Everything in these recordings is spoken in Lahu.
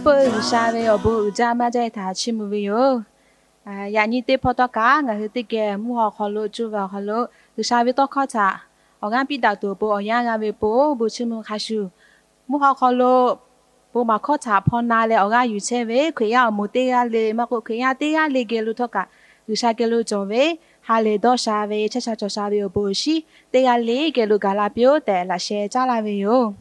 Peuˬ G'uiˬsha ve awˬ bon uiˍ jaˇ maˇ jaˇ htaꞈ chiˇ mvuh ve yoˬ. Yaꞈ nyi teˇ pawˆ tawˇ kaꞈ ngaˬ hui teˇ geh mvuhˇ haw hk'aw lo cuˇ ve awˬ hk'aw lo G'uiˬsha ve tawˇ hkawˇ htaꞈ awˬ g'aˇ piˇ daꞈ tuˬ awˬ pon awˬ yanˇ g'a ve po bon chiˇ mvuh hk'a shuˍ, mvuhˇ haw hk'aw lo bon maˍ hkawˇ htaꞈ hpaw na leh awˬ g'aˇ yuˬ chehˇ ve Hkriꞈ yaˇ awˬ moˍ teˇ g'aˇ le maˇ k'oˆ, Hkriꞈ yaˇ teˇ g'aˇ le geh lo htawˇ kaꞈ, G'uiˬsha geh lo cawˬ ve ha lehˬ dawˇ sha ve, chehˇ sha cawˬ sha ve awˬ bon awˬ shinˉ teˇ g'aˇ le geh lo gaˬ la piˇ-oˆ tehꞈ laꞈ sheh caˉ laˇ ve yoˬ.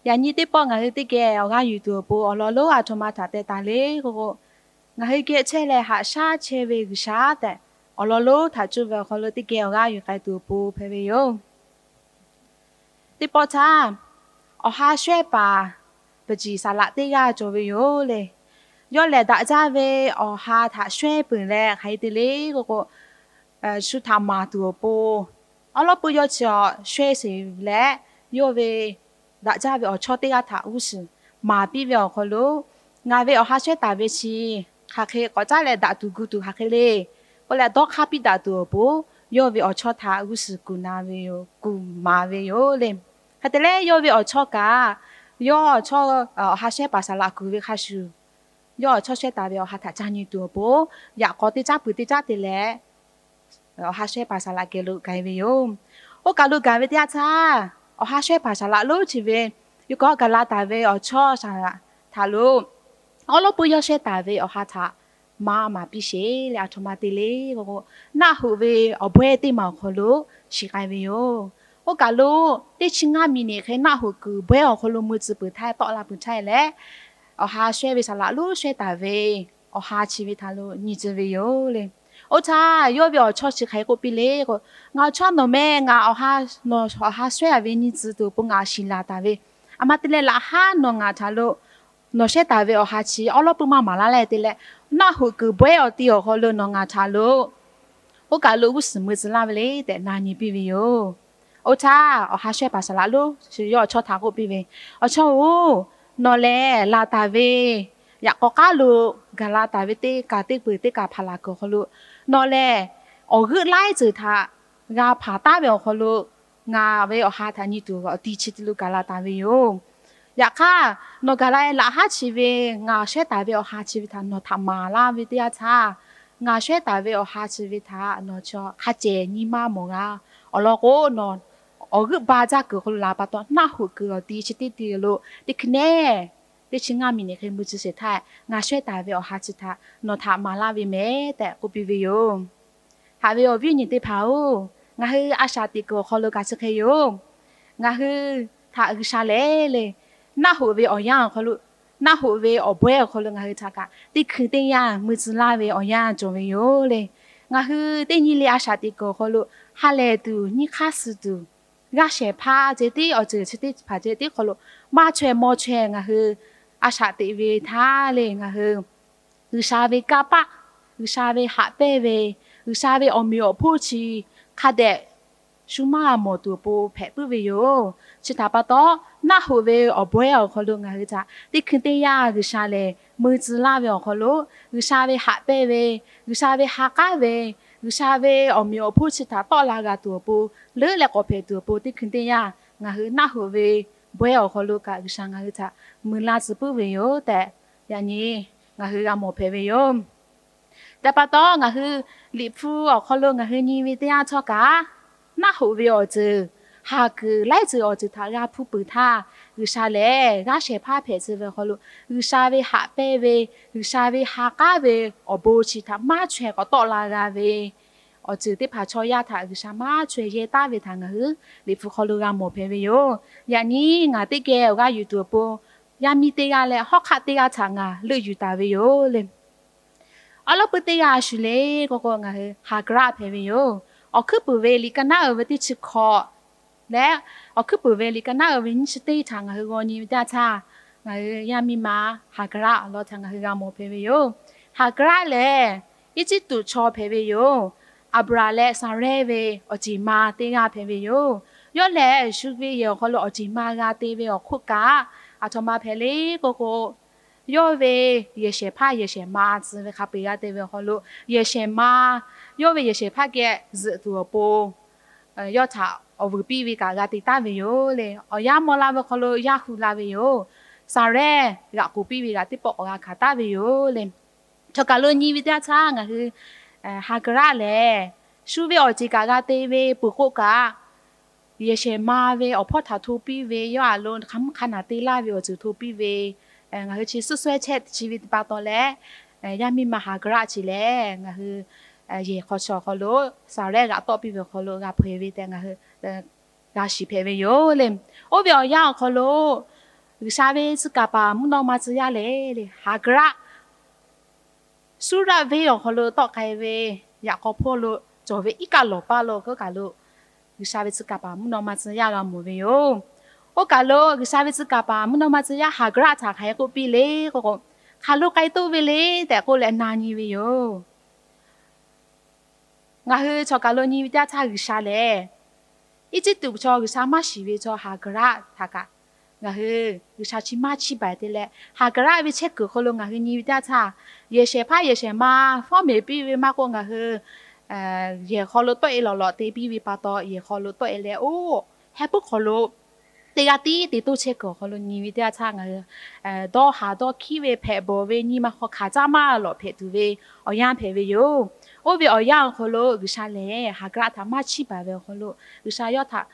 Yaꞈ nyi teˇ pawˆ ngaˬ hui teˇ geh awˬ g'aˇ yuˬ tuˬ awˬ pon awˬ lawn lonˉ aˬ htoꞈ ma htaꞈ teh taˍ le k'o k'o, ngaˬ hui geh chehˇ leh haꞈ shaˉ chehˇ ve G'uiˬsha tehꞈ awˬ lawn lonˉ htaꞈ cuˇ ve awˬ hk'aw lo teˇ geh awˬ g'aˇ yuˬ k'ai tuˬ awˬ pon hpehꞈ ve yoˬ. Teˇ pawˆ htaˇ, awˬ ha shawehˇ paˍ peuˬ jiˬ saˍ laꞈ teˇ g'aˇ cawˬ ve yoˬ le. Yawˇ lehˬ daꞈ jaˇ ve awˬ ha htaꞈ shawehˇ peuˬ leh hk'aˬ hk'e te le k'o k'o, shu htaꞈ maˍ tuˬ awˬ pon, awˉ lawˉ pui yawˇ chi awˬ shawehˇ sheˍ leh, yawˇ ve daꞈ jaˇ ve awˬ chawˇ teˇ g'aˇ htaꞈ g'uˇ suhˍ maˍ piˇ ve awˬ hk'aw lo, ngaˬ ve awˬ ha shawehˇ taˍ ve chi hk'aˬ hk'e k'awꞈ caˉ leh daꞈ tuˬ gu tuˬ hk'aˬ hk'e le k'oˆ leh dawˇ hk'aˇ piˇ daꞈ tuˬ awˬ pon, yawˇ ve awˬ chawˇ htaꞈ g'uˇ suhˍ kuˬ na ve yoˬ, kuˬ maˍ ve yoˬ le. Hk'e te leh yawˇ ve awˬ chawˇ kaꞈ, yawˇ awˬ chawˇ, awˬ ha shawehˇ paˍ saˍ laꞈ kuˬ ve hk'a shuˍ, yawˇ awˬ chawˇ shawehˇ taˍ ve awˬ ha htaꞈ ca nyi tuˬ awˬ pon, yaꞈ k'aw teˇ caˉ peuˬ teˇ caˉ te leh, awˬ ha shawehˇ paˍ saˍ laꞈ geh lo gaˬ ve yoˬ. Oˇ kaˬ lo gaˬ ve teˇ yanˇ htaˇ, awˬ ha shawehˇ paˍ saˍ laꞈ lonˉ chi ve, yawˇ k'awꞈ gaˬ la taˍ ve awˬ chawˇ saˍ laꞈ htaꞈ lo, awˉ lawˉ pui yawˇ shawehˇ taˍ ve awˬ ha htaꞈ maˍ maˍ piˇ sheˍ leh aˬ htoꞈ ma te le k'o k'o, naˆ hoꞈ ve awˬ bawehˇ teˇ maˬ awˬ hk'aw lo shiˍ k'ai ve yoˬ. Oˇ kaˬ lo teˇ chi ngaˇ miˬ niꞈ hk'e naˆ hoꞈ kuiˬ bawehˇ awˬ hk'aw lo mui tcuh peuˬ htaˇ tawˆ la peuˬ htaˇ leh, awˬ ha shawehˇ ve saˍ laꞈ lonˉ shawehˇ taˍ ve awˬ ha chi ve htaꞈ lo nyi tcuh ve yoˬ le. Oˇ htaˇ yawˇ ve awˬ chawˇ chi hk'aˬ hk'e k'oˆ piˇ le k'o, Ngaˬ awˬ chawˇ nawˬ meh, ngaˬ awˬ ha, nawˬ awˬ ha shawehˇ ve nyi tcuh tuˬ awˬ pon ngaˬ shiˍ laˬ taˍ ve, aˬ ma te leh laꞈ haˉ nawˬ ngaˬ htaꞈ lo nawˬ shawehˇ taˍ ve awˬ ha chi awˉ lawˉ pui maˇ maˍ laˇ leh te leh, naˆ hoꞈ kuiˬ bawehˇ awˬ ti awˬ hk'aw lo nawˬ ngaˬ htaꞈ lo oˇ kaˬ lo g'uˇ suhˍ mui tcuh laˇ ve le tehꞈ na nyi piˇ ve yoˬ. Oˇ htaˇ awˬ ha shawehˇ paˍ saˍ laꞈ lonˉ yawˇ awˬ chawˇ htaꞈ k'oˆ piˇ ve, Awˬ chawˇ-oˬ, nawˬ lehˬ laˬ taˍ ve yaꞈ k'aw k'aˉ lo gaˬ la taˍ ve teˇ kaˬ teˇ peuˬ teˇ kaˬ hpaˍ laˬ kuiˬ awˬ hk'aw lo, nawˬ lehˬ awˬ g'euˆ laiˉ ceuˬ htaꞈ g'a hpanˍ taˉ ve awˬ hk'aw lo ngaˬ ve awˬ ha htaꞈ nyi tuˬ awˬ ti chi te lo gaˬ la taˍ ve yoˬ. Yaꞈ hk'aˇ, nawˬ gaˬ la laꞈ haˉ chi ve ngaˬ shawehˇ taˍ ve awˬ ha chi ve htaꞈ nawˬ htaꞈ maˍ laˇ ve teˇ yanˇ htaˇ, ngaˬ shawehˇ taˍ ve awˬ ha chi ve htaꞈ nawˬ chi hk'a cehˬ nyi maˇ mawˬ g'a. Awˬ lawn k'o, nawˬ awˬ g'euˆ ba jaˇ kuiˬ awˬ hk'aw lo laˬ pa taw, naˆ hoꞈ kuiˬ awˬ ti chi teˇ ti lo teˇ hkui neˉ teˇ chi ngaˇ miˬ niꞈ hk'e mui tcuh sheˍ htaˇ, ngaˬ shawehˇ taˍ ve awˬ ha chi htaꞈ nawˬ htaꞈ maˍ laˇ ve mehˍ tehꞈ k'oˆ piˇ ve yoˬ. Haꞈ ve awˬ viˉ awˬ nyi teˇ hpaˍ-oˬ, ngaˬ hui a shaꞈ teꞈ kuiˬ awˬ hk'aw lo kaꞈ chi hk'e yoˬ. Ngaˬ hui htaꞈ G'uiˬsha lehˬ le, naˆ hoꞈ ve awˬ yanˇ awˬ hk'aw lo, naˆ hoꞈ ve awˬ bawehˇ awˬ hk'aw lo ngaˬ hui htaꞈ kaꞈ teˇ hkui teˇ yanˇ mui tcuh laˇ ve awˬ yanˇ cawˬ ve yoˬ le. Ngaˬ hui teˇ nyi le a shaꞈ teꞈ kuiˬ awˬ hk'aw lo ha lehˬ tuˬ, nyiˇ hk'aˇ suh tuˬ, g'aˇ shehˍ hpaˇ ceh tiˉ awˬ ceuˬ chi teˇ hpaˍ ceh tiˉ hk'aw lo maˇ chaweh maw chaweh ngaˬ hui a shaꞈ teꞈ ve htaˇ le, ngaˬ hui G'uiˬsha ve kanˇ paˆ, G'uiˬsha ve haꞈ pehnˇ ve, G'uiˬsha ve awˬ meꞈ awˬ hponˇ chi hk'a dehꞈ shu maˇ g'a mawˬ tuˬ awˬ pon hpehꞈ puiˉ ve yoˬ. Chi htaꞈ pa taw, naˆ hoꞈ ve awˬ bawehˇ awˬ hk'aw lo ngaˬ hui htaꞈ teˇ hkui teˇ yanˇ G'uiˬsha lehˬ mui tcuh laˇ ve awˬ hk'aw lo, G'uiˬsha ve haꞈ pehnˇ ve, G'uiˬsha ve ha k'aˉ ve, G'uiˬsha ve awˬ meꞈ awˬ hponˇ chi htaꞈ tawˆ la g'a tuˬ awˬ pon, leuˉ leh k'awꞈ hpehꞈ tuˬ awˬ pon teˇ hkui teˇ yanˇ ngaˬ hui naˆ hoꞈ ve bawehˇ awˬ hk'aw lo kaꞈ G'uiˬsha ngaˬ hui htaꞈ mui laˇ tcuh puiˉ ve yoˬ tehꞈ, yaꞈ nyi ngaˬ hui g'a mawˬ hpehꞈ ve yoˬ. Teˇ pa taw, ngaˬ hui Liꞈ hpu awˬ hk'aw lo ngaˬ hui nyi ve teˇ yanˇ htawˇ kaꞈ, naˆ hoꞈ ve awˬ ceuˬ, haˍ kuiˬ laiˉ ceuˬ awˬ ceuˬ htaꞈ g'a hpuˇ peuˬ htaˇ, G'uiˬsha lehˬ g'aˇ shehˍ hpaˇ hpehꞈ tcuh ve awˬ hk'aw lo, G'uiˬsha ve haꞈ pehnˇ ve, G'uiˬsha ve ha k'aˉ ve awˬ bon chi htaꞈ maˇ chaweh k'awꞈ tawˆ la g'a ve awˬ ceuˬ teˇ hpaˍ chaw yaˇ htaꞈ G'uiˬsha maˇ chaweh yehˇ taˍ ve htaꞈ ngaˬ hui Liꞈ hpu hk'aw lo g'a mawˬ hpehꞈ ve yoˬ. Yaꞈ nyi ngaˬ teˇ geh awˬ g'aˇ yuˬ tuˬ awˬ pon, yaˇ miˇ teˇ g'aˇ leh hawˉ hk'aˆ teˇ g'aˇ htaꞈ ngaˬ leuˆ yuˬ taˍ ve yoˬ le. Awˉ lawˉ puiˉ teˇ g'aˇ a shu le k'o k'o, ngaˬ hui Haˍgaˍraˆ hpehꞈ ve yoˬ. Awˬ hkuiˉ puiˍ ve liꞈ ka naˉ uiˍ ve teˇ chi hkawꞈ leh, awˬ hkuiˉ puiˍ ve liꞈ ka naˉ uiˍ ve nyiˇ chi teˇ htaꞈ ngaˬ hui g'aw nyi ve teˇ yanˇ htaˇ, ngaˬ hui yaˇ miˇ ma Haˍgaˍraˆ awˬ lawn htaꞈ ngaˬ hui g'a mawˬ hpehꞈ ve yoˬ. Haˍgaˍraˆ lehˬ, Eˇjiˇtuꞈ chaw hpehꞈ ve yoˬ. Aˍbraˍ leh Saˍrehˇ ve awˬ ceˬ ma teˇ g'aˇ hpehꞈ ve yoˬ. Yawˇ lehˬ shu ve yehˬ awˬ hk'aw lo awˬ ceˬ ma g'a te ve awˬ hk'oˆ kaꞈ, aˬ htoꞈ ma hpehꞈ le k'o k'o, yawˇ ve yehˬ shehˍ hpaˇ yehˬ shehˍ ma tcuh ve hk'a peu-eˬ g'a te ve awˬ hk'aw lo, yehˬ shehˍ ma, yawˇ ve yehˬ shehˍ hpaˇ geh zuhꞈ tuˬ awˬ pon, yawˇ htaꞈ awˬ vuiˬ piˇ ve kaꞈ g'a te taˍ ve yoˬ le. Awˬ yanˇ maw la ve awˬ hk'aw lo yaˇ hu la ve yoˬ. Saˍrehˇ g'aꞈ k'oˍ piˇ ve g'aꞈ teˇ pawˆ k'awꞈ g'a hkanˍ taˍ ve yoˬ le. Chaw kaˬ lo nyi ve teˇ yanˇ htaˇ ngaˬ hui Haˍgaˍraˆ lehˬ, shu ve awˬ ceˬ kaꞈ g'a te ve peuˬ k'oˆ kaꞈ, yehˬ shehˍ ma ve awˬ hpawˇ htaꞈ hto piˇ ve, yawˇ aꞈ lo hk'a mvuhˇ hk'a naˬ te laˇ ve awˬ ceuˬ hto piˇ ve, ngaˬ hui chi suhˉ suhˉ chehˇ chi ve teˇ pa taw leh, yaˇ miˇ ma Haˍgaˍraˆ chi lehˬ ngaˬ hui yehˬ hk'aw chi awˬ hk'aw lo Saˍrehˇ g'aꞈ tawˆ piˇ ve awˬ hk'aw lo g'a hpaw-e ve tehꞈ ngaˬ hui g'a shiˍ hpehꞈ ve yoˬ le. Oˇ ve awˬ yanˇ awˬ hk'aw lo G'uiˬsha ve tcuh kaˍ paˍ mvuhˇ naw ma tcuh yaˇ le le Haˍgaˍraˆ Suˇraˆ venˇ awˬ hk'aw lo tawˆ k'ai ve, yaꞈ k'aw hpawˇ lo cawˬ ve iˉ kaˆ lawˬ paˇ lo k'oˆ kaˬ lo, G'uiˬsha ve tcuh kaˍ paˍ mvuhˇ naw ma tcuh yaˇ g'a mawˬ ve yoˬ. Oˇ kaˬ lo G'uiˬsha ve tcuh kaˍ paˍ mvuhˇ naw ma tcuh yaˇ Haˍgaˍraˆ htaꞈ hk'aˬ hk'e k'oˆ piˇ le k'o k'o, hk'aˬ lo k'ai toˆ ve le tehꞈ k'oˆ leh na nyi ve yoˬ. Ngaˬ hui chaw kaˬ lo nyi ve teˇ yanˇ htaˇ G'uiˬsha lehˬ, Eˇjiˇtuꞈ chaw G'uiˬsha maˇ shiˍ ve chaw Haˍgaˍraˆ htaꞈ kaꞈ, ngaˬ hui G'uiˬsha chi maˇ chiˇ baˬ te leh, Haˍgaˍraˆ ve chehˇ kuiˬ hk'aw lo ngaˬ hui nyi ve teˇ yanˇ htaˇ, yehˬ shehˍ hpaˇ yehˬ shehˍ ma fawˉ mehˍ piˇ ve maˇ k'oˆ, ngaˬ hui yehˬ hk'aw lo tawˆ-e lawˬ lawꞈ te piˇ ve pa taw, yehˬ hk'aw lo tawˆ-e leh oˇ heh puiˉ hk'aw lo teˇ g'aˇ tiˉ te toˇ chehˇ kuiˬ awˬ hk'aw lo nyi ve teˇ yanˇ htaˇ ngaˬ hui dawˇ haˍ dawˇ hkiˉ ve hpehꞈ bawˬ ve nyi ma hk'aw hk'aˬ caˇ maˇ lawꞈ hpehꞈ tuˬ ve awˬ yanˇ hpehꞈ ve yoˬ. Oˇ ve awˬ yanˇ awˬ hk'aw lo G'uiˬsha lehˬ Haˍgaˍraˆ htaꞈ maˇ chiˇ baˬ ve awˬ hk'aw lo, G'uiˬsha yawˇ htaꞈ,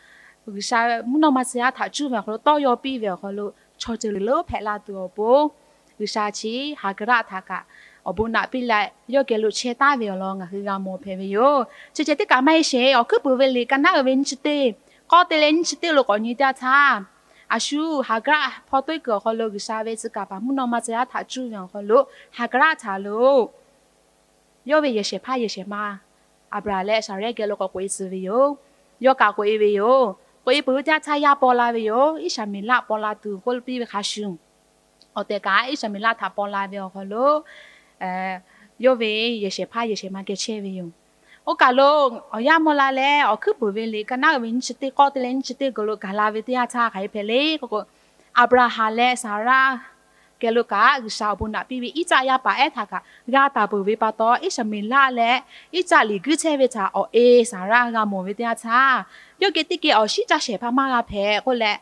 G'uiˬsha mvuhˇ naw ma tcuh yaˇ htaꞈ cuˇ ve awˬ hk'aw lo tawˇ yaw piˇ ve awˬ hk'aw lo, chaw ceuˬ lo hpehꞈ la tuˬ awˬ pon, G'uiˬsha chi Haˍgaˍraˆ htaꞈ kaꞈ awˬ bon naꞈ piˇ leh yawˇ geh lo chehˇ taˍ ve awˬ lawn ngaˬ hui g'a mawˬ hpehꞈ ve yoˬ. Chi ceh teˇ kaꞈ maˇ heˆ sheˍ, Awˬ hkuiˉ puiˍ ve liꞈ ka naˉ uiˍ ve nyiˇ chi teˇ k'awˇ te leh nyiˇ chi teˇ lo k'awꞈ nyi teˇ yanˇ htaˇ, a shu Haˍgaˍraˆ hpaw toiˉ kuiˬ awˬ hk'aw lo G'uiˬsha ve tcuh kaˍ paˍ mvuhˇ naw ma tcuh yaˇ htaꞈ cuˇ ve awˬ hk'aw lo, Haˍgaˍraˆ htaꞈ lo yawˇ ve yehˬ shehˍ hpaˇ yehˬ shehˍ ma Aˍbraˍhanˍ leh Saˍrehˇ geh lo k'awꞈ k'oꞈ-e tcuh ve yoˬ. Yawˇ kaꞈ k'oꞈ-e ve yoˬ. K'oꞈ-e peuˬ ve teˇ yanˇ htaˇ yaˇ paw la ve yoˬ. Iˉsaˍmeˍlaˆ paw la tuˬ k'oˆ piˇ ve hk'a shuˍ, awˬ tehˬ kaꞈ Iˉsaˍmeˍlaˆ htaꞈ paw la ve awˬ hk'aw lo yawˇ ve yehˬ shehˍ hpaˇ yehˬ shehˍ ma geh chehˇ ve yoˬ. Oˇ kaˬ lo awˬ yanˇ maw la leh, Awˬ hkuiˉ puiˍ ve liꞈ ka naˉ uiˍ ve nyiˇ chi teˇ k'awˇ te leh nyiˇ chi teˇ kuiˬ lo gaˬ la ve teˇ yanˇ htaˇ hk'aˬ hk'e hpehꞈ le k'o k'o, Aˍbraˍhanˍ leh Saˍraˆ geh lo kaꞈ G'uiˬsha awˬ bon naꞈ piˇ ve Iˉcaˆ yaˇ paˍ ehˉ htaꞈ kaꞈ g'a taˍ peuˬ ve pa taw, Iˉsaˍmeˍlaˆ leh Iˉcaˆ liꞈ guiˇ chehˇ ve htaꞈ awˬ e Saˍraˆ g'a mawˬ ve teˇ yanˇ htaˇ, yawˇ geh teˇ geh awˬ shiˉ caˇ shehˍ hpaˇ maˇ g'a hpehꞈ k'oˆ leh,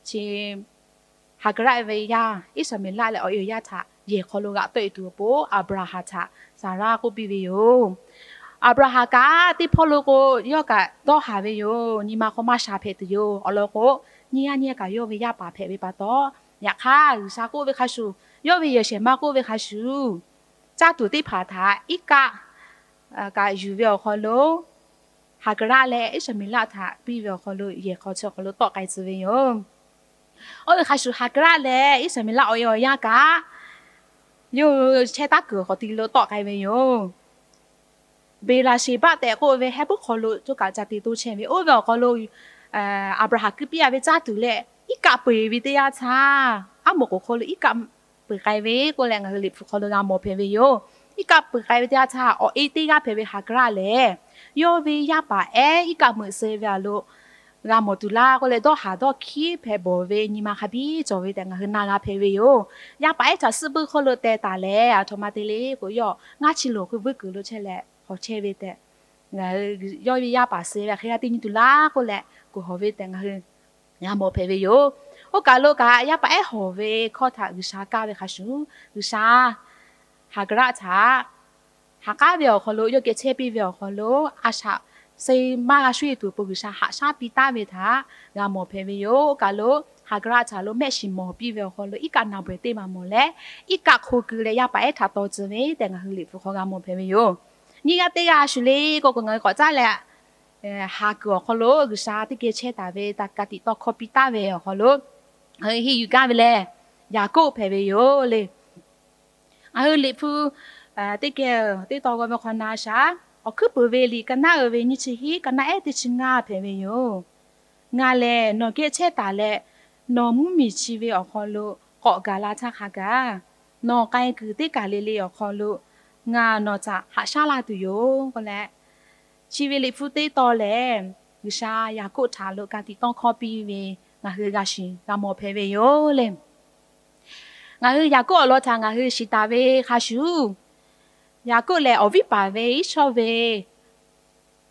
chi Haˍgaˍraˆ ve yaˇ Iˉsaˍmeˍlaˆ leh awˬ e awˬ yaˇ htaꞈ yehˬ hk'aw lo g'aꞈ tawˆ-e tuˬ awˬ pon Aˍbraˍhanˍ htaꞈ Saˍraˆ k'oˆ piˇ ve yoˬ. Aˍbraˍhanˍ kaꞈ teˇ hpawˇ lo k'o, yawˇ kaꞈ dawˇ haˍ ve yoˬ. Nyi ma hk'aw maˇ sha hpehꞈ tuˬ yoˬ. Awˬ lawn k'o, nyiˇ g'aˇ nyiˇ g'aˇ kaꞈ yawˇ ve yaˇ paˍ hpehꞈ ve pa taw, yaꞈ hk'aˇ G'uiˬsha k'oˆ ve hk'a shuˍ, yawˇ ve yehˬ shehˍ ma k'oˆ ve hk'a shuˍ, caˇ tuˬ teˇ hpaˍ htaꞈ iˉ kaˆ kaꞈ yuˬ ve awˬ hk'aw lo, Haˍgaˍraˆ leh Iˉsaˍmeˍlaˆ htaꞈ piˇ ve awˬ hk'aw lo yehˬ hk'aw chi awˬ hk'aw lo tawˆ k'ai tcuh ve yoˬ. Oˇ ve hk'a shuˍ Haˍgaˍraˆ leh Iˉsaˍmeˍlaˆ awˬ e awˬ yaˇ kaꞈ yawˇ hui chehˇ taˉ kuiˬ awˬ hk'aw ti lo tawˆ k'ai ve yoˬ. Beˍlaˍseˍbaˆ tehꞈ k'oˆ ve heh puiˉ hk'aw lo cawˇ kaꞈ ca te toˇ chehˇ ve, oˇ ve awˬ hk'aw lo Aˍbraˍhanˍ kuiˇ piˇ-a ve caˇ tuˬ leh iˉ kaˆ peu-eˬ ve teˇ yanˇ htaˇ, aˉ moˍ k'oˍ hk'aw lo iˉ kaˆ peu-eˬ k'ai ve k'oˆ leh ngaˬ hui liꞈ hpu hk'aw lo g'a mawˬ hpehꞈ ve yoˬ. Iˉ kaˆ peu-eˬ k'ai ve teˇ yanˇ htaˇ, awˬ e teˇ g'aˇ hpehꞈ ve Haˍgaˍraˆ lehˬ, yawˇ ve yaˇ paˍ ehˉ iˉ kaˆ meuꞈ suh ve awˬ hk'aw lo g'a mawˬ tuˬ laˇ k'oˆ leh, dawˇ haˍ dawˇ hkiˉ hpehꞈ bawˬ ve nyi ma hk'a biˇ cawˬ ve tehꞈ ngaˬ hui na g'a hpehꞈ ve yoˬ. Yaˇ paˍ ehˉ htaꞈ suhˆ buiˇ hk'oˆ lo teh taˍ leh, aˬ htoꞈ ma te le k'o, yawˇ ngaˇ chi loˍ hk'oˆ vuiˇ kuiˬ lo chehˇ leh hawˬ chehˇ ve tehꞈ, yawˇ ve yaˇ paˍ suh ve hk'e g'a teˇ nyi tuˬ laˇ k'oˆ leh, kuˬ hawˬ ve tehꞈ ngaˬ hui g'a mawˬ hpehꞈ ve yoˬ. Oˇ kaˬ lo kaꞈ yaˇ paˍ ehˉ hawˬ ve hkawˇ htaꞈ G'uiˬsha kaˇ ve hk'a shuˍ, G'uiˬsha Haˍgaˍraˆ htaꞈ ha k'aˉ ve awˬ hk'aw lo, yawˇ geh chehˇ piˇ ve awˬ hk'aw lo, a shaꞈ suh maˇ g'a shuˉ-e tuˬ awˬ pon G'uiˬsha haꞈ shaˉ piˇ taˍ ve htaꞈ g'a mawˬ hpehꞈ ve yoˬ. Oˇ kaˬ lo Haˍgaˍraˆ htaꞈ lo mehˆ shiˍ mawˬ piˇ ve awˬ hk'aw lo, iˉ kaˆ na bawehˬ teˇ maˬ mawˬ leh, iˉ kaˆ hk'o keu leh yaˇ paˍ ehˉ htaꞈ taw tcuh ve tehꞈ ngaˬ hui liꞈ hpu hk'aw g'a mawˬ hpehꞈ ve yoˬ. Nyiˇ g'aˇ teˇ g'aˇ a shuˍ le k'o k'o, ngaˬ hui k'awꞈ caˉ leh, ha kuiˬ awˬ hk'aw lo G'uiˬsha teˇ geh chehˇ taˍ ve, ka tiꞈ tawˇ hkawˇ piˇ taˍ ve awˬ hk'aw lo ngaˬ hui henˇ yuˬ gaˇ ve lehˬ, Yaˍkoˆ hpehꞈ ve yoˬ le. Ngaˬ hui liꞈ hpu teˇ geh teˇ taw g'aw ve hk'aw na shaˍ, Awˬ hkuiˉ puiˍ ve liꞈ ka naˉ uiˍ ve nyiˇ chi hiˉ, ka naˉ ehˉ teˇ chi ngaˇ hpehꞈ ve yoˬ. Ngaˬ lehˬ nawˬ geh chehˇ taˍ leh, nawˬ mvuhˇmiˬ chi ve awˬ hk'aw lo k'awꞈ gaˬ la htaˇ hk'a gaˬ, nawˬ k'ai kuiˬ teˇ kaˬ le le awˬ hk'aw lo ngaˬ nawˬ htaꞈ haꞈ shaˉ laˇ tuˬ yoˬ k'oˆ leh, chi ve liꞈ hpu teˇ taw lehˬ, G'uiˬsha Yaˍkoˆ htaꞈ lo ka tiꞈ tawˇ hkawˇ piˇ ve ngaˬ hui g'a shiˍ g'a mawˬ hpehꞈ ve yoˬ le. Ngaˬ hui Yaˍkoˆ awˬ lawn htaꞈ ngaˬ hui shiˍ taˍ ve hk'a shuˍ, Yaˍkoˆ lehˬ awˬ viˉ paˍ ve Iˉsawˇ ve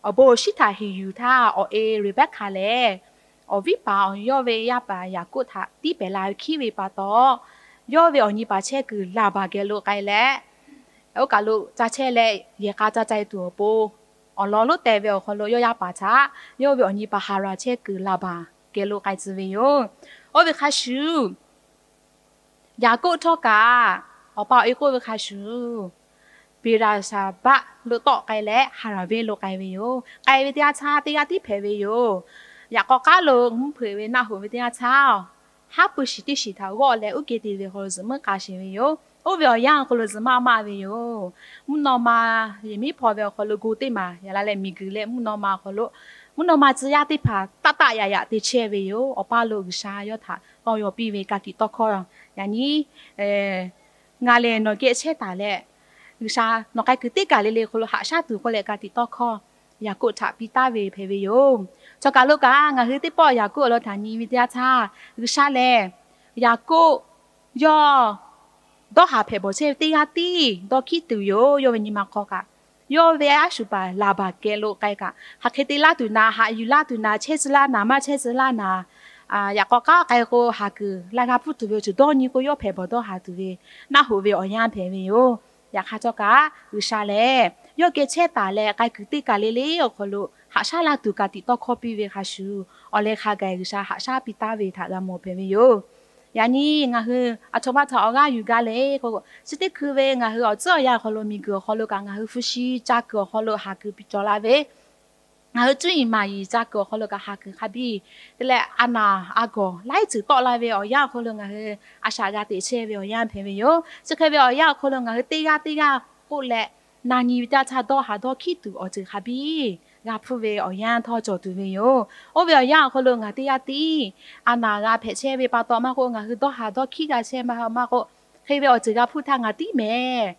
awˬ bon awˬ shinˉ htaꞈ heˍ yuˬ htaˇ, awˬ e Reˍbeˍhkaˍ lehˬ awˬ viˉ paˍ awˬ yawˇ ve yaˇ paˍ Yaˍkoˆ htaꞈ tiˉ pehˍ la ve hkiˉ ve pa taw, yawˇ ve awˬ nyi paˍ chehˇ kuiˬ Laˍbaˍ geh lo k'ai leh, oˇ kaˬ lo ca chehˇ leh yehˬ k'a ca cai tuˬ awˬ pon, awˬ lawn lonˉ teh ve awˬ hk'aw lo yawˇ yaˇ paˍ htaꞈ yawˇ ve awˬ nyi paˍ Haˍraˍ chehˇ kuiˬ Laˍbaˍ geh lo k'ai tcuh ve yoˬ. Oˇ ve hk'a shuˍ, Yaˍkoˆ htawˇ kaꞈ awˬ pa awˬ e k'oˆ ve hk'a shuˍ, Beˍraˍsaˍbaˆ lo tawˆ k'ai leh Haˍraˍ venˇ lo k'ai ve yoˬ. K'ai ve teˇ yanˇ htaˇ teˇ g'aˇ tiˉ hpehꞈ ve yoˬ. Yaꞈ k'aw k'aˉ lo mvuhˇ hpeuꞈ ve Naˆ hoꞈ ve teˇ yanˇ htaˇ, haˉ pui shiˍ teˇ shiˍ htaꞈ g'awˆ leh uˉ keh te ve awˬ hk'aw lo zuhꞈ muiˉ k'a sheˍ ve yoˬ. Oˇ ve awˬ yanˇ awˬ hk'aw lo zuhꞈ maˇ maˇ ve yoˬ. Mvuhˇ naw ma yehˬ miˉ hpaw ve awˬ hk'aw lo go teˇ maˬ yaꞈ la leh miˬguiˬ leh mvuhˇ naw ma awˬ hk'aw lo, mvuhˇ naw ma tcuh yaˇ teˇ hpaˍ taˆ taˆ yaꞈ yaꞈ te chehˇ ve yoˬ. Awˬ paˇ lo G'uiˬsha yawˇ htaꞈ tawˇ yaw piˇ ve ka tiꞈ tawˇ hkawˇ, yaꞈ nyi ngaˬ lehˬ nawˬ geh chehˇ taˍ leh, G'uiˬsha nawˬ k'ai kuiˬ teˇ kaˬ le le hk'aw lo haꞈ shaˉ tuˬ k'oˆ leh ka tiꞈ tawˇ hkawˇ Yaˍkoˆ htaꞈ piˇ taˍ ve hpehꞈ ve yoˬ. Chaw kaˬ lo kaꞈ ngaˬ hui teˇ pawˆ Yaˍkoˆ awˬ lawn htaꞈ nyi ve teˇ yanˇ htaˇ, G'uiˬsha lehˬ Yaˍkoˆ yawˇ dawˇ haˍ hpehꞈ bawˬ chehˇ ve teˇ g'aˇ tiˉ dawˇ hkiˉ tuˬ yoˬ. Yawˇ ve nyi ma hk'aw kaꞈ, yawˇ ve a shu paˍ Laˍbaˍ geh lo k'ai kaꞈ, hk'aˬ hk'e te laˇ tuˬ naˍ, haꞈ yuˬ laˇ tuˬ naˍ, chehˇ tcuh laˇ naˍ, maˇ chehˇ tcuh laˇ naˍ, yaꞈ k'aw k'aˉ k'ai k'o haˍ kuiˬ la g'a hpuˇ tuˬ ve awˬ ceuˬ dawˇ nyi k'o yawˇ hpehꞈ bawˬ dawˇ haˍ tuˬ ve Naˆ hoꞈ ve awˬ yanˇ hpehꞈ ve yoˬ. Yaꞈ hk'aˇ htawˇ kaꞈ G'uiˬsha lehˬ yawˇ geh chehˇ taˍ leh k'ai kuiˬ teˇ kaˬ le le awˬ hk'aw lo haꞈ shaˉ la tuˬ ka tiꞈ tawˇ hkawˇ piˇ ve hk'a shuˍ, awˬ leh hk'a gaˬ G'uiˬsha haꞈ shaˉ piˇ taˍ ve htaꞈ g'a mawˬ hpehꞈ ve yoˬ. Yaꞈ nyi ngaˬ hui aˬ htoꞈ ma htaꞈ awˬ g'aˇ yuˬ gaˇ le k'o, chi teˇ hkui ve ngaˬ hui awˬ tcuhˉ awˬ yanˇ awˬ hk'aw lo miˬguiˬ awˬ hk'aw lo kaꞈ ngaˬ hui hpu shi ca kuiˬ awˬ hk'aw lo haˍ kuiˬ piˇ cawˬ la ve, ngaˬ hui cuˇ yiˍ maˍ yiˍ ca kuiˬ awˬ hk'aw lo kaꞈ haˍ kuiˬ hk'a biˇ te leh a naˍ a gawˬ laiˉ ceuˬ tawˆ la ve awˬ yanˇ awˬ hk'aw lo ngaˬ hui a shaꞈ g'a teꞈ chehˇ ve awˬ yanˇ hpehꞈ ve yoˬ. Chi hk'e ve awˬ yanˇ awˬ hk'aw lo ngaˬ hui teˇ g'aˇ teˇ g'aˇ k'oˆ leh na nyi ve teˇ yanˇ htaˇ dawˇ haˍ dawˇ hkiˉ tuˬ awˬ ceuˬ hk'a biˇ g'a hpuˇ ve awˬ yanˇ htawˇ cawˬ tuˬ ve yoˬ. Oˇ ve awˬ yanˇ awˬ hk'aw lo ngaˬ teˇ g'aˇ tiˉ a naˍ g'a hpehꞈ chehˇ ve pa taw maˇ k'oˆ, ngaˬ hui dawˇ haˍ dawˇ hkiˉ g'a chehˇ maˇ k'oˆ, hk'e ve awˬ ceuˬ g'a hpuˇ htaˇ ngaˬ tiˉ mehˍ,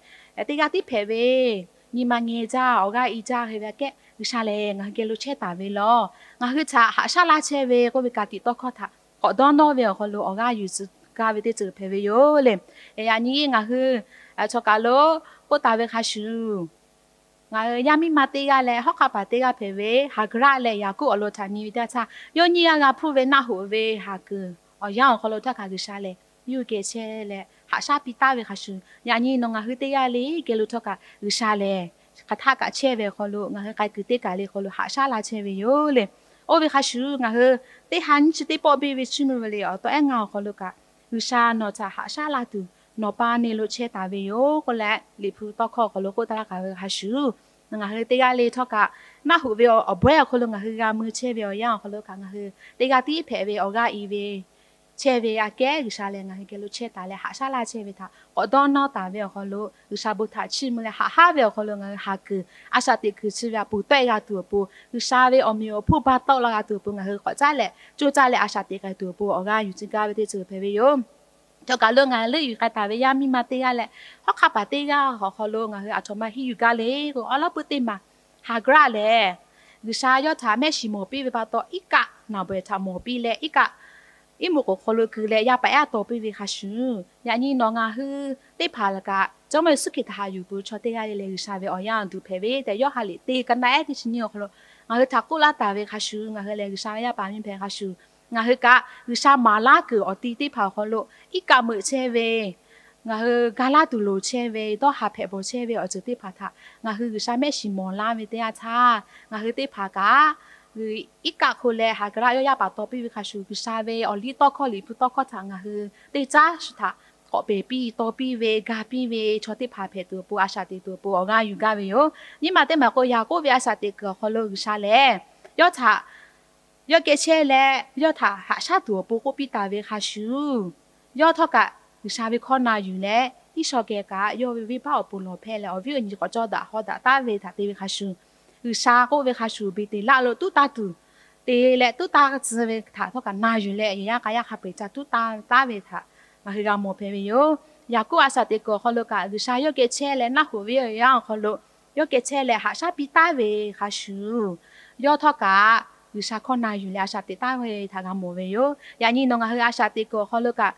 teˇ g'aˇ tiˉ hpehꞈ ve nyi ma ngeh jaˇ awˬ g'aˇ i jaˇ hk'e ve aꞈ kehˉ G'uiˬsha lehˬ ngaˬ hui geh lo chehˇ taˍ ve lawˬ. Ngaˬ hui htaꞈ haꞈ shaˉ laˇ chehˇ ve k'oˆ ve ka tiꞈ tawˇ hkawˇ htaꞈ k'awꞈ dawˇ nawˇ ve awˬ hk'aw lo awˬ g'aˇ yuˬ tcuh gaˇ ve teˇ ceuˬ hpehꞈ ve yoˬ le. Yaꞈ nyi ngaˬ hui chaw kaˬ lo k'oˆ taˍ ve hk'a shuˍ, ngaˬ hui yaˇ miˇ ma teˇ g'aˇ leh hawˉ hk'aˆ paˍ teˇ g'aˇ hpehꞈ ve Haˍgraˆ leh Yaˍkoˆ awˬ lawn htaꞈ nyi ve teˇ yanˇ htaˇ, yawˇ nyiˇ g'aˇ g'a hpuˇ ve Naˆ hoꞈ ve haˍ kuiˬ awˬ yanˇ awˬ hk'aw lo htawˇ kaꞈ G'uiˬsha lehˬ yawˇ geh chehˇ leh haꞈ shaˉ piˇ taˍ ve hk'a shuˍ, yaꞈ nyi nawˬ ngaˬ hui teˇ g'aˇ le geh lo htawˇ kaꞈ G'uiˬsha lehˬ hk'aˬ htaˆ kaꞈ chehˇ ve awˬ hk'aw lo ngaˬ hui k'ai kuiˬ teˇ kaˬ le hk'aw lo haꞈ shaˉ laˇ chehˇ ve yoˬ le. Oˇ ve hk'a shuˍ ngaˬ hui teˇ ha nyiˇ chi teˇ pawˆ biˇ ve chiˇ mvuh ve le awˬ taw ehˉ ngaˇ awˬ hk'aw lo kaꞈ G'uiˬsha nawˬ htaꞈ haꞈ shaˉ laˇ tuˬ nawˬ pa neˇ lo chehˇ taˍ ve yoˬ k'oˆ leh Liꞈ hpu tawˇ hkawˇ awˬ hk'aw lo k'oˆ taˍ laˇ k'aꞈ ve hk'a shuˍ, ngaˬ hui teˇ g'aˇ le htawˇ kaꞈ Naˆ hoꞈ ve awˬ bawehˇ awˬ hk'aw lo ngaˬ hui g'a mui chehˇ ve awˬ yanˇ awˬ hk'aw lo kaꞈ ngaˬ hui teˇ g'aˇ tiˉ hpehꞈ ve awˬ g'aˇ i ve chehˇ ve aꞈ kehˉ G'uiˬsha lehˬ ngaˬ hui geh lo chehˇ taˍ leh haꞈ shaˉ laˇ chehˇ ve htaꞈ k'awꞈ dawˇ nawˇ taˍ ve awˬ hk'aw lo G'uiˬsha bon htaꞈ chiˇ mvuh leh haꞈ haˉ ve awˬ hk'aw lo ngaˬ hui haˍ kuiˬ a shaꞈ teꞈ kuiˬ chi ve aꞈ poˬ tawˆ-e g'a tuˬ awˬ pon, G'uiˬsha ve awˬ meꞈ awˬ hponˇ ba tawˆ la g'a tuˬ awˬ pon ngaˬ hui k'awꞈ caˉ leh coˇ caˇ leh a shaꞈ teꞈ k'ai tuˬ awˬ pon awˬ g'aˇ yuˬ tcuh gaˇ ve teˇ ceuˬ hpehꞈ ve yoˬ. Chaw kaˬ lo ngaˬ hui leuˆ yuˬ k'ai taˍ ve yaˇ miˇ ma teˇ g'aˇ leh hawˉ hk'aˆ paˍ teˇ g'aˇ awˬ hk'aw lo ngaˬ hui aˬ htoꞈ ma henˇ yuˬ gaˇ le k'o, awˉ lawˉ puiˉ teˇ maˬ Haˍgraˆ lehˬ G'uiˬsha yawˇ htaꞈ mehˆ shiˍ mawˬ piˇ ve pa taw iˉ kaˆ naˬ bawehˬ htaꞈ mawˬ piˇ leh iˉ kaˆ iˉ muꞈ k'oˍ hk'aw lo keu leh yaˇ paˍ ehˉ tawˍ piˇ ve hk'a shuˍ, yaꞈ nyi nawˬ ngaˬ hui teˇ hpaˍ kaꞈ Jawˇmawˇ Yeˍsuˆ Hkriꞈ htaꞈ haꞈ yuˬ peuˬ chaw teˇ g'aˇ le lehˬ G'uiˬsha ve awˬ yanˇ awˬ duˬ hpehꞈ ve tehꞈ Yoˇhanˬ liꞈ teˇ ka naˆ ehˉ teˇ chi nyiˇ awˬ hk'aw lo ngaˬ hui htaꞈ k'oˆ laˇ taˍ ve hk'a shuˍ, ngaˬ hui lehˬ G'uiˬsha ve yaˇ paˍ miˇ hpehꞈ hk'a shuˍ, ngaˬ hui kaꞈ G'uiˬsha maˍ laˇ kuiˬ awˬ ti teˇ hpaˍ awˬ hk'aw lo iˉ kaˆ meuꞈ chehˇ ve, ngaˬ hui ga laˇ tuˬ loˍ chehˇ ve, dawˇ haˍ hpehꞈ bawˬ chehˇ ve awˬ ceuˬ teˇ hpaˍ htaꞈ ngaˬ hui G'uiˬsha mehˆ shiˍ mawˬ laˇ ve teˇ yanˇ htaˇ, ngaˬ hui teˇ hpaˍ kaꞈ iˉ kaˆ hk'o leh Haˍgraˆ yawˇ yaˇ paˍ tawˍ piˇ ve hk'a shuˍ, G'uiˬsha ve awˬ liˇ tawˇ hkawˇ Liꞈ hpu tawˇ hkawˇ htaꞈ ngaˬ hui teˇ caˉ shu htaꞈ k'awꞈ pehˬ piˇ tawˍ piˇ ve ga piˇ ve chaw teˇ hpaˍ hpehꞈ tuˬ awˬ pon a shaꞈ teꞈ tuˬ awˬ pon awˬ g'aˇ yuˬ gaˇ ve yoˬ. Nyiˇ maˬ teˇ maˬ k'o, Yaˍkoˆ ve a shaꞈ teꞈ kuiˬ awˬ hk'aw lo G'uiˬsha lehˬ yawˇ htaꞈ yawˇ geh chehˇ leh yawˇ htaꞈ haꞈ shaˉ tuˬ awˬ pon k'oˆ piˇ taˍ ve hk'a shuˍ, yawˇ htawˇ kaꞈ G'uiˬsha ve hkawˇ na yuˬ leh Iˉsawˇ geh kaꞈ yawˇ ve venˇbaˆ awˬ pon lawˬ hpehˇ leh awˬ viˉ awˬ nyi k'awꞈ cawˇ daꞈ hawˉ daꞈ taˍ ve htaꞈ te ve hk'a shuˍ, G'uiˬsha k'oˆ ve hk'a shuˍ Beˍteˍlaˆ lo tuˉ taˇ tuˬ te leh tuˉ taˇ tcuh ve htaꞈ htawˇ kaꞈ na yuˬ leh yehˬ yaˇ k'a yaˇ hk'a peu-eˬ ca tuˉ taˇ taˍ ve htaꞈ ngaˬ hui g'a mawˬ hpehꞈ ve yoˬ. Yaˍkoˆ a shaꞈ teꞈ kuiˬ awˬ hk'aw lo kaꞈ G'uiˬsha yawˇ geh chehˇ leh Naˆ hoꞈ ve awˬ yanˇ awˬ hk'aw lo yawˇ geh chehˇ leh haꞈ shaˉ piˇ taˍ ve hk'a shuˍ, yawˇ htawˇ kaꞈ G'uiˬsha hkawˇ na yuˬ leh a shaꞈ teꞈ taˍ ve htaꞈ g'a mawˬ ve yoˬ. Yaꞈ nyi nawˬ ngaˬ hui a shaꞈ teꞈ kuiˬ awˬ hk'aw lo kaꞈ,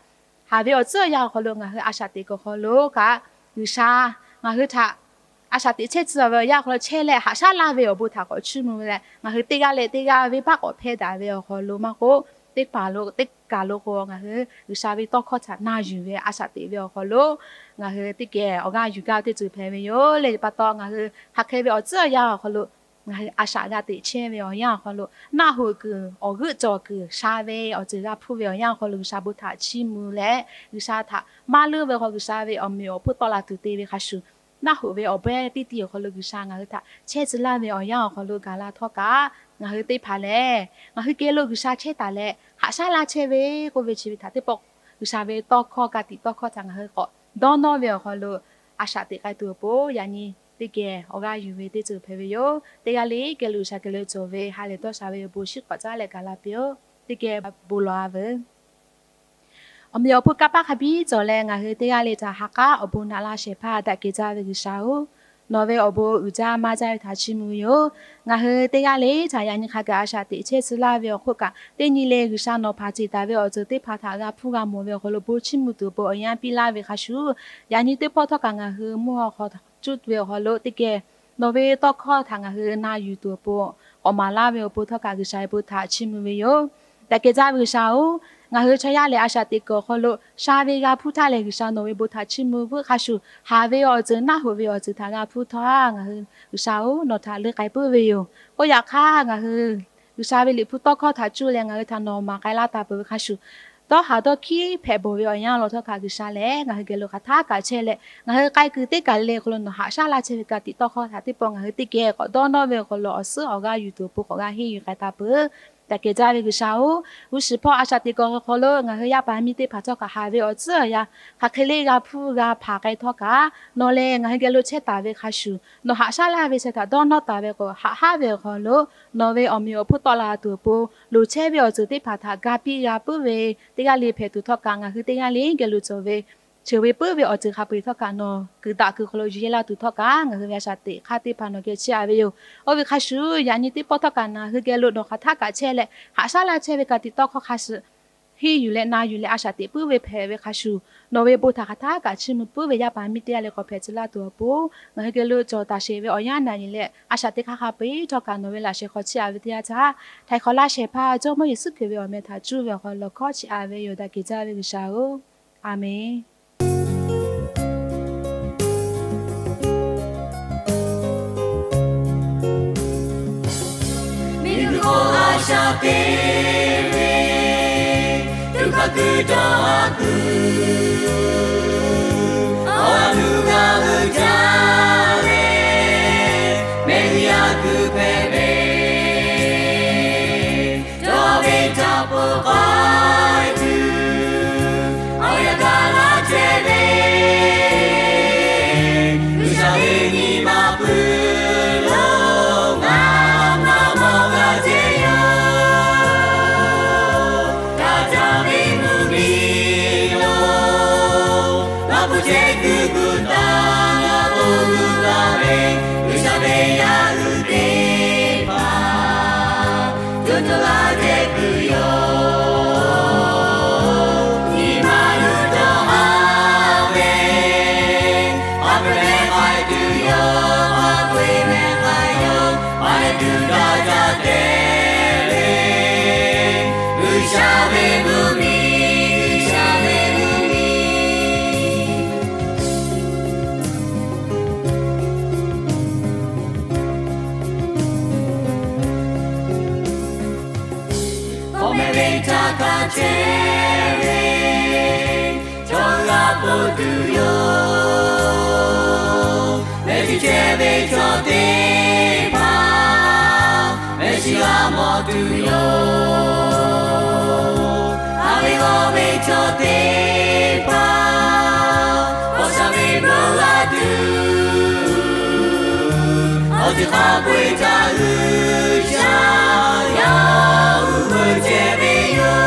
haˍ ve awˬ tcuhˉ awˬ yanˇ awˬ hk'aw lo ngaˬ hui a shaꞈ teꞈ kuiˬ awˬ hk'aw lo kaꞈ, G'uiˬsha ngaˬ hui htaꞈ a shaꞈ teꞈ chehˇ tcuh ve awˬ yanˇ awˬ hk'aw lo chehˇ leh haꞈ shaˉ laˇ ve awˬ bon htaꞈ k'awꞈ chiˇ mvuh leh, ngaˬ hui teˇ g'aˇ leh teˇ g'aˇ venˇbaˆ k'awꞈ hpehˇ daꞈ ve awˬ hk'aw lo maˇ k'oˆ, teˇ hpaˍ lo teˇ kaˬ lo k'o ngaˬ hui G'uiˬsha ve tawˇ hkawˇ htaꞈ na yuˬ ve a shaꞈ teꞈ ve awˬ hk'aw lo ngaˬ hui teˇ geh awˬ g'aˇ yuˬ gaˇ ve teˇ ceuˬ hpehꞈ ve yoˬ le. Pa taw ngaˬ hui hk'aˬ hk'e ve awˬ tcuhˉ awˬ yanˇ awˬ hk'aw lo ngaˬ hui a shaꞈ g'a teꞈ chehˇ ve awˬ yanˇ awˬ hk'aw lo naˆ hoꞈ kuiˬ awˬ g'euˆ cawˬ kuiˬ sha ve awˬ ceuˬ g'a hpuˇ ve awˬ yanˇ awˬ hk'aw lo G'uiˬsha bon htaꞈ chiˇ mvuh leh, G'uiˬsha htaꞈ maˇ leuˉ ve awˬ hk'aw G'uiˬsha ve awˬ meꞈ awˬ hponˇ tawˆ la tuˬ te ve hk'a shuˍ, naˆ hoꞈ ve awˬ bawehˇ teˇ tiˉ awˬ hk'aw lo G'uiˬsha ngaˬ hui htaꞈ chehˇ tcuh laˇ ve awˬ yanˇ awˬ hk'aw lo gaˬ la htawˇ kaꞈ, ngaˬ hui teˇ hpaˍ lehˬ ngaˬ hui geh lo G'uiˬsha chehˇ taˍ leh haꞈ shaˉ laˇ chehˇ ve k'oˆ ve chi ve htaꞈ teˇ pawˆ G'uiˬsha ve tawˇ hkawˇ ka tiꞈ tawˇ hkawˇ htaꞈ ngaˬ hui k'awꞈ dawˇ nawˇ ve awˬ hk'aw lo a shaꞈ teꞈ k'ai tuˬ awˬ pon yaꞈ nyi teˇ geh awˬ g'aˇ yuˬ ve teˇ ceuˬ hpehꞈ ve yoˬ. Teˇ g'aˇ le geh lo G'uiˬsha geh lo cawˬ ve ha lehˬ dawˇ sha ve awˬ bon shiˉ k'awꞈ caˉ leh gaˬ la piˇ-oˆ. Teˇ geh bon lawˬ-a veuˬ. Awˬ meꞈ awˬ hponˇ kanˇ paˆ hk'a biˇ cawˬ leh ngaˬ hui teˇ g'aˇ le htaꞈ ha k'aˉ awˬ bon naꞈ laˇ shehˍ hpaˇ daꞈ kehˬ jaˇ ve G'uiˬsha-oˬ, nawˬ ve awˬ bon uiˍ jaˇ maˇ jaˇ ve htaꞈ chiˇ mvuh ve yoˬ. Ngaˬ hui teˇ g'aˇ le htaꞈ yaꞈ nyi hk'a gaˬ a shaꞈ teꞈ chehˇ tcuh laˇ ve awˬ hk'oˆ kaꞈ, teˇ nyi le G'uiˬsha nawˬ hpanˍ ceˬ taˍ ve awˬ ceuˬ teˇ hpaˍ htaꞈ g'a hpuˇ g'a mawˬ ve awˬ hk'aw lo bon chiˇ mvuh tuˬ awˬ pon awˬ yanˇ piˇ laˇ ve hk'a shuˍ, yaꞈ nyi teˇ pawˆ htawˇ kaꞈ ngaˬ hui mvuhˇ haw hk'aw cuˇ ve awˬ hk'aw lo teˇ geh nawˬ ve tawˇ hkawˇ htaꞈ ngaˬ hui na yuˬ tuˬ awˬ pon k'awꞈ maˍ laˇ ve awˬ pon htawˇ kaꞈ G'uiˬsha ve bon htaꞈ chiˇ mvuh ve yoˬ. Daꞈ kehˬ jaˇ ve G'uiˬsha-oˬ, ngaˬ hui chaw yaˇ lehˬ a shaꞈ teꞈ kuiˬ awˬ hk'aw lo sha ve g'a hpuˇ htaˇ lehˬ G'uiˬsha nawˬ ve bon htaꞈ chiˇ mvuh veuˆ hk'a shuˍ, haˍ ve awˬ ceuˬ naˆ hoꞈ ve awˬ ceuˬ htaꞈ g'a hpuˇ htawˇ ngaˬ hui G'uiˬsha-oˬ, nawˬ htaꞈ leuˆ k'ai puiˉ ve yoˬ. K'oˆ yaꞈ hk'aˇ ngaˬ hui G'uiˬsha ve liꞈ hpu tawˇ hkawˇ htaꞈ cuˇ leh ngaˬ hui htaꞈ nawˬ maˍ k'ai laˇ taˍ peuˬ ve hk'a shuˍ, dawˇ haˍ dawˇ hkiˉ hpehꞈ bawˬ ve awˬ yanˇ law htawˇ kaꞈ G'uiˬsha lehˬ ngaˬ hui geh lo hk'aˬ htaˇ kaꞈ chehˇ leh, ngaˬ hui k'ai kuiˬ teˇ kaˬ le hk'aw lo nawˬ haꞈ shaˉ laˇ chehˇ ve ka tiꞈ tawˇ hkawˇ htaꞈ teˇ pawˆ ngaˬ hui teˇ geh k'awꞈ dawˇ nawˇ ve awˬ hk'aw lo awˬ suhˉ awˬ g'aˇ yuˬ tuˬ awˬ pon k'awꞈ g'a henˇ yuˬ k'ai taˍ peuˬ. Daꞈ kehˬ jaˇ ve G'uiˬsha-oˬ, g'uˇ shiˍ hpawˇ a shaꞈ teꞈ kuiˬ awˬ hk'aw lo ngaˬ hui yaˇ paˍ miˇ teˇ hpaˍ htawˇ kaꞈ haˍ ve awˬ tcuhˉ awˬ yanˇ hk'aˬ hk'e le g'a hpuˇ g'a hpanˍ k'ai htawˇ kaꞈ, nawˬ lehˬ ngaˬ hui geh lo chehˇ taˍ ve hk'a shuˍ, nawˬ haꞈ shaˉ laˇ ve chi htaꞈ dawˇ nawˇ taˍ ve k'o, haꞈ haˉ ve awˬ hk'aw lo nawˬ ve awˬ meꞈ awˬ hponˇ tawˆ la tuˬ awˬ pon loˍ chehˇ ve awˬ ceuˬ teˇ hpaˍ htaꞈ ga piˇ g'a puiˉ ve teˇ g'aˇ le hpehꞈ tuˬ htawˇ kaꞈ ngaˬ hui teˇ g'aˇ le geh lo cawˬ ve cheuˬ ve puiˉ ve awˬ ceuˬ hk'a peu-eˬ htawˇ kaꞈ nawˬ kuiˬ daꞈ kuiˬ hk'aw lo yuˬ yehˇ laˇ tuˬ htawˇ kaꞈ ngaˬ hui ve a shaꞈ teꞈ hk'aˇ teˇ hpaˍ nawˬ geh chiˇ aꞈ ve yoˬ. Oˇ ve hk'a shuˍ yaꞈ nyi teˇ pawˆ htawˇ kaꞈ ngaˬ hui geh lo nawˬ hk'aˬ htaˇ kaꞈ chehˇ leh haꞈ shaˉ laˇ chehˇ ve ka tiꞈ tawˇ hkawˇ hk'a shuˍ henˇ yuˬ leh na yuˬ leh a shaꞈ teꞈ puiˉ ve hpehꞈ ve hk'a shuˍ, nawˬ ve bon htaꞈ hk'aˬ htaˇ kaꞈ chiˇ mvuh puiˉ ve yaˇ paˍ miˇ teˇ g'aˇ le k'awꞈ hpehꞈ tcuh laˇ tuˬ awˬ pon, ngaˬ hui geh lo cawˬ taˍ sheˍ ve awˬ yanˇ naˍ riˍ leh a shaꞈ teꞈ hk'aˇ hk'a peu-eˬ htawˇ kaꞈ nawˬ ve laꞈ sheh hk'aw chiˇ aꞈ ve teˇ yanˇ htaˇ, htaiˍ hk'awꞈ laˇ shehˍ hpaˇ Jawˇmawˇ Yeˍsuˆ Hkriꞈ ve awˬ meh htaꞈ cuˇ ve awˬ hk'aw lo lawˬ hkawˇ chiˇ aꞈ ve yoˬ. Daꞈ kehˬ jaˇ ve G'uiˬsha-oˬ, Aˍmenˍ. Miˬguiˬ hk'oˆ a shaꞈ teꞈ ve, tuꞈ hk'a kuiˬ dawˇ haˍ kuiˬ, awˬ ha tuˬ g'a uiˍ jaˇ ve, mehˆ g'uiˬ yaˇ kuiˬ hpehꞈ ve, dawˇ ve htaꞈ poˬ k'ai tuˬ, awˬ yanˇ gaˬ la chehˇ ve, G'uiˬsha ve nyi ma pui lo ngaˬ maˇ mawˬ g'a chehˇ yoˬ. G'a caˇ ve mvuhˇmiˬ lo, ngaˬ hpu chehˇ kuiˬ gu taˍ, ngaˬ k'oˆ gu taˍ ve, G'uiˬsha ve yaˇ hui teˇ hpaˍ co co g'a chehˇ kuiˬ yoˬ. Nyi ma yuˬ dawˇ haˍ ve, a pui meh k'ai tuˬ yoˬ, a pui meh k'ai yoˬ, a leh tuˬ daꞈ jaˇ te le, G'uiˬsha ve mvuhˇmiˬ, G'uiˬsha ve mvuhˇmiˬ. K'awꞈ meh ve htaꞈ kaꞈ chehˇ ve, chaw g'a ponˬ tuˬ yoˬ. Mehˆ shiˍ chehˇ ve chaw teˇ hpaˍ, mehˆ shiˍ g'a mawˬ tuˬ yoˬ. Haˍ ve g'awˇ ve chaw teˇ hpaˍ, k'awꞈ sha ve bon g'a tuˬ, awˬ ceuˬ hk'a peu-eˬ htaꞈ G'uiˬsha yaˇ hui veuꞈ chehˇ ve yoˬ.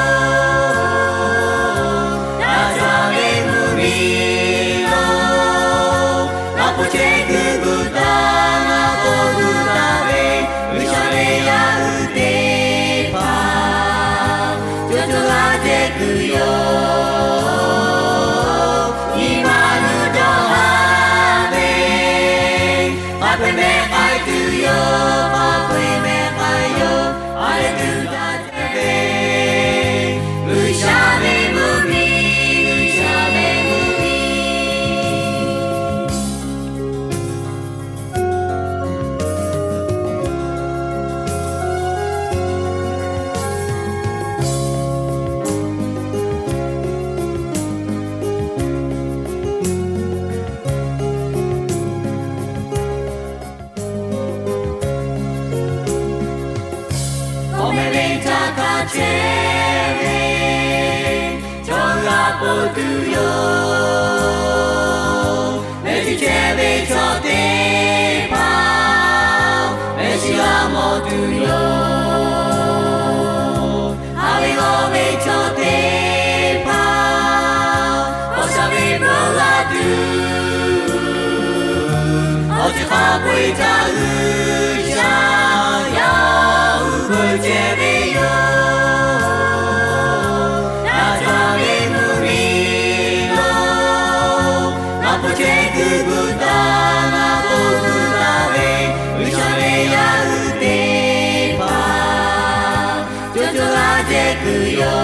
Daꞈ jaˇ ve mvuhˇmiˬ lo, ngaˬ hpu chehˇ kuiˬ gu taˍ, ngaˬ k'oˆ gu taˍ ve, G'uiˬsha ve yaˇ hui teˇ hpaˍ, co co g'a chehˇ kuiˬ yoˬ. Nyi ma yuˬ dawˇ haˍ ve, Hk'a peu-eˬ mehˆ k'ai tuˬ yoˬ, hk'a peu-eˬ mehˆ k'ai yoˬ, a leh tuˬ daꞈ ceh ve, G'uiˬsha ve mvuhˇmiˬ, G'uiˬsha ve mvuhˇmiˬ. K'awꞈ mehˍ ve htaˇ hk'a chehˇ ve, chaw g'a pon tuˬ yoˬ. Mehˆ shiˍ chehˇ ve chaw teˇ hpaˍ, mehˆ shiˍ g'a mawˬ tuˬ yoˬ. Haˍ ve g'awˇ ve chaw teˇ hpaˍ, k'awꞈ sha ve peuˬ g'a tuˬ, awˬ ceuˬ hk'a peu-eˬ htaꞈ G'uiˬsha yaˇ uˉ peunˍ chehˇ ve yoˬ. Daꞈ jaˇ ve mvuhˇmiˬ yoˬ. Ngaˬ hpu chehˇ kuiˬ gu taˍ, ngaˬ hpu gu taˍ ve G'uiˬsha ve yaˇ uˉ teˇ hpaˍ, co co g'a jehˬ kuiˬ yoˬ.